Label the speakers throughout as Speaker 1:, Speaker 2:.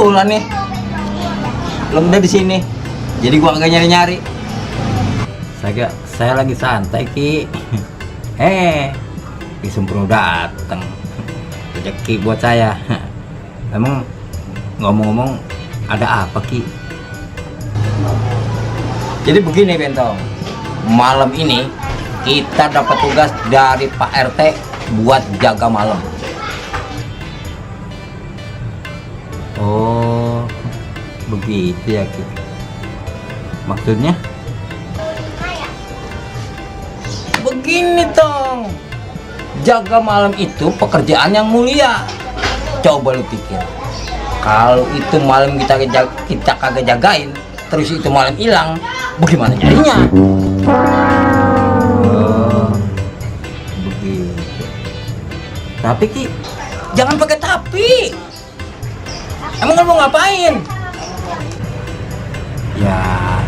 Speaker 1: kebetulan nih belum ada di sini, jadi gua agak nyari-nyari. Saya lagi santai Ki. Ki Sempurna datang, rezeki buat saya. Emang ngomong-ngomong ada apa Ki? Jadi begini Bentong, malam ini kita dapat tugas dari Pak RT buat jaga malam. Oh, begitu ya Ki. Maksudnya? Begini Tong, jaga malam itu pekerjaan yang mulia. Coba lu pikir, kalau itu malam kita kagak jagain, terus itu malam hilang, bagaimana nyarinya? Begitu. Tapi Ki, jangan pakai tapi. Emang lu mau ngapain? Ya,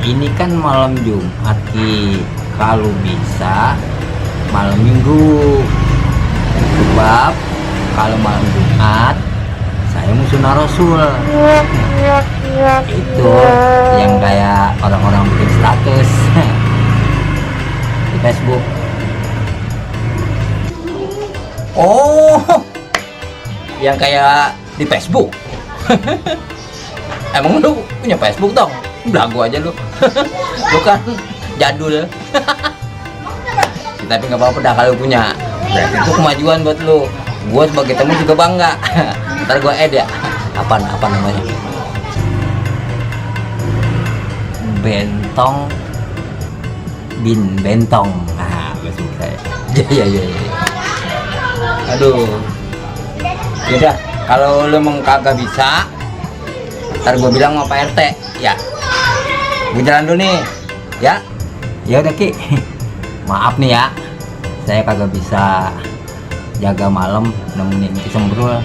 Speaker 1: ini kan malam Jumat Ki. Kalau bisa malam Minggu. Sebab kalau malam Jumat saya mau sunah Rasul. Itu yang kayak orang-orang bikin status di Facebook. Oh, yang kayak di Facebook. Emang lu punya Facebook Dong? Belagu aja lu. Lu kan jadul. Tapi nggak apa-apa dah kalau punya. Berarti itu kemajuan buat lu. Gua sebagai temen juga bangga. Ntar gua add ya. Apa namanya? Bentong Bentong. Ah, masuk saya. Ya. Aduh. Yaudah, kalau lu emang kagak bisa, ntar gua bilang sama Pak RT, ya. Gua jalan dulu nih. Ya. Ya udah Ki. Maaf nih ya. Saya kagak bisa jaga malam nemenin Ki Sembrul.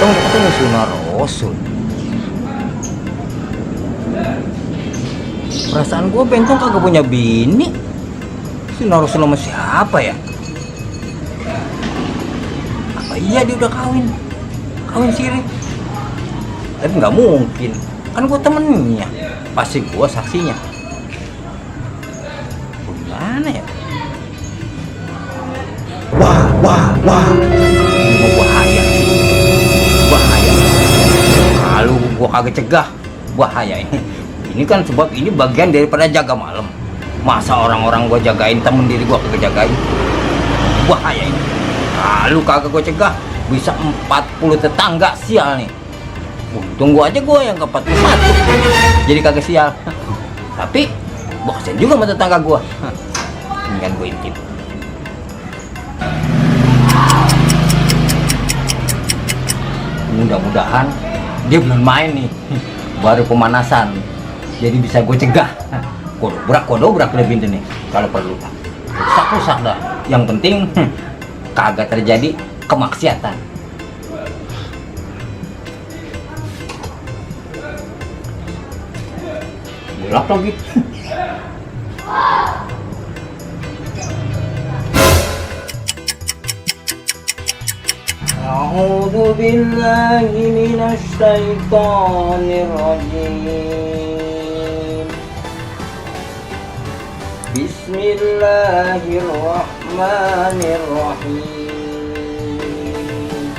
Speaker 1: Bentong ketemu sunah Rasul. Perasaan gua Bentong kagak punya bini. Sunah Rasul sama siapa ya? Apa iya dia udah kawin siri? Tapi nggak mungkin, kan gua temennya, pasti gua saksinya. Gimana ya? Wah, ini mau bahaya. Kalau gua kagak cegah, bahaya ini. Ini kan sebab ini bagian daripada jaga malam. Masa orang-orang gua jagain, temen diri gua kagak jagain, bahaya ini. Kalau kagak gua cegah, bisa 40 tetangga sial nih. Untung gua aja gua yang ke 41, jadi kagak sial. Tapi bosen juga sama tetangga gua. Ini kan gua intip. Mudah-mudahan dia belum main nih, baru pemanasan, jadi bisa gue cegah. Kodobrak lebih nih kalau perlu. Rusak dah. Yang penting kagak terjadi kemaksiatan. Gelap lagi. A'udzu billahi minasy syaithanir rajim. Bismillahirrahmanirrahim.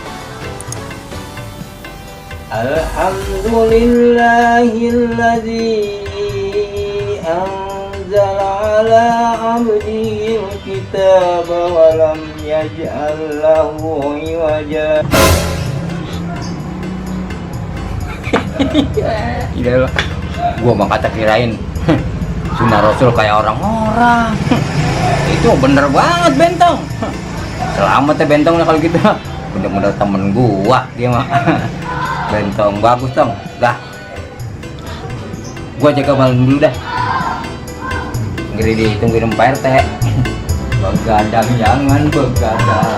Speaker 1: Alhamdulillahilladzi anzala ala 'abdihi al-kitaba wa lam yaj'al lahu 'iwaja. Iya loh, gua mah kata kirain sunah Rasul kayak orang-orang. Itu bener banget Bentong. Selamat ya Bentong kalau gitu. Bener-bener temen gua dia mah. Bentong bagus Tong. Dah. Gua jaga malam dulu dah. Ngeri ditungguin Pak RT. Begadang jangan begadang.